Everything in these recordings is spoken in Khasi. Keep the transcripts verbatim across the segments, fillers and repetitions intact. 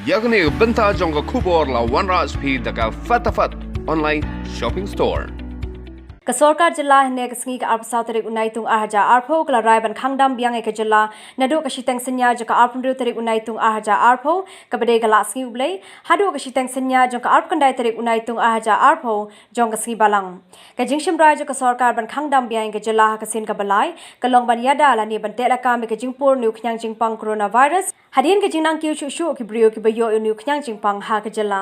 Ïa kane ka bynta jong ka khubor la wanrah sha phi da ka Fatafat Online Shopping Store. Ka sorkar jylla hynne ka sngi ka arphew saw tarik u Naitung ar hajar arphew ka la rai ban khang dam biang ïa ka jylla naduh ka shiteng synñia jong ka arphew hynriew tarik u Naitung ar hajar arphew kaba dei ka Lah Sngi U Blei haduh ka shiteng synñia jong ka arphew khyndai tarik u Naitung ar hajar arphew jong ka sngi Balang. Ka jingshim rai jong ka sorkar ban khang dam biang ïa ka jylla ha ka sien kaba lai ka long ban ïada lane ban teh lakam ïa ka jingpur une u khñiang jingpang coronavirus hadien ka jingnang kiew shuh shuh ki briew kiba ïoh ïa une u khñiang jingpang ha ka jylla.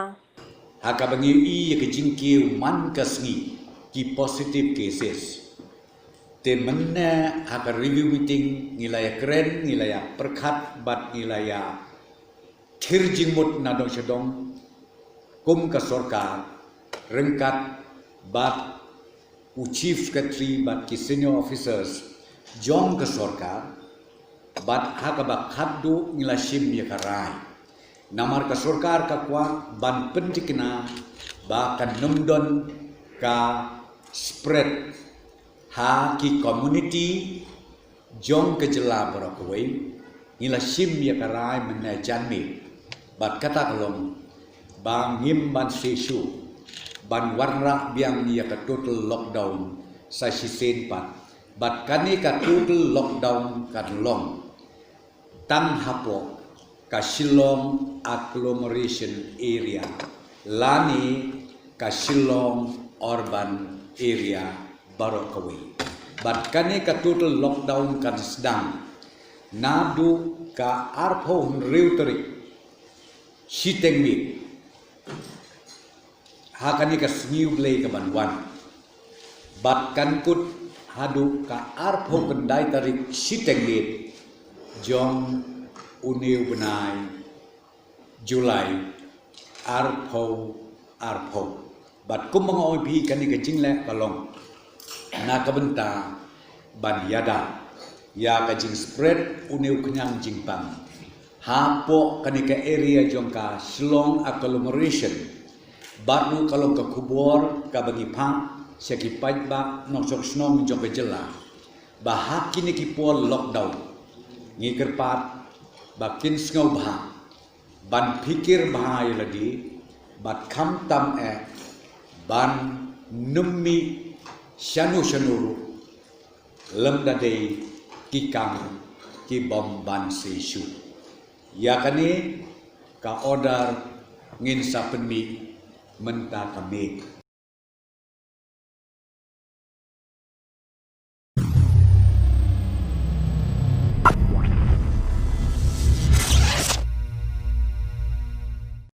Ha kaba ngi ïohi ïa ka jingkiew man ka sngi ki positive cases. Te mynne ha ka review meeting ngi la ïa kren, ngi la ïa pyrkhat bad ngi la ïa thir jingmut na dong sha dong kum ka sorkar ryngkat bad u Chief Secretary bad ki senior officers jong ka sorkar, bad ha kaba khatduh ngi la shim ïa ka rai. Namar ka sorkar ka kwah ban pynthikna ba kan ym don ka spread ha ki community jong ka jylla baroh kawei, ngi la shim ïa ka rai mynne janmiet. Bad kata ka long ba ngim ban seisoh ban wanrah biang ïa ka total lockdown sa shisien pat. Bad kane ka total lockdown kan long tang hapoh ka Shillong Agglomeration Area lane ka Shillong Urban Area baroh kawei. Bad kane ka total lockdown kan sdang naduh ka arphew hynriew tarik shiteng miet ha kane ka Sngi U Blei ka ban wan. Bad kan kut haduh ka arphew khyndai tarik shiteng miet jong une u bnai July arphew arphew. Bad kumba nga ong ïa phi, kane ka jingleh ka long na ka bynta ban ïada ïa ka jingspread une u khñiang jingpang hapoh kane ka area jong ka Shillong Agglomeration. Bad ruh ka long ka khubor kaba ngi phah sha ki paidbah nongshong shnong jong ka jylla ba ha kine ki por lockdown ngi kyrpad ba kin sngewbha ban pyrkhat bha ïa lade bad khamtam eh ban ym mih shano shano ruh lymda dei ki kam ki bym ban seisoh. Ïa kane ka order ngin sa pynmih mynta ka miet.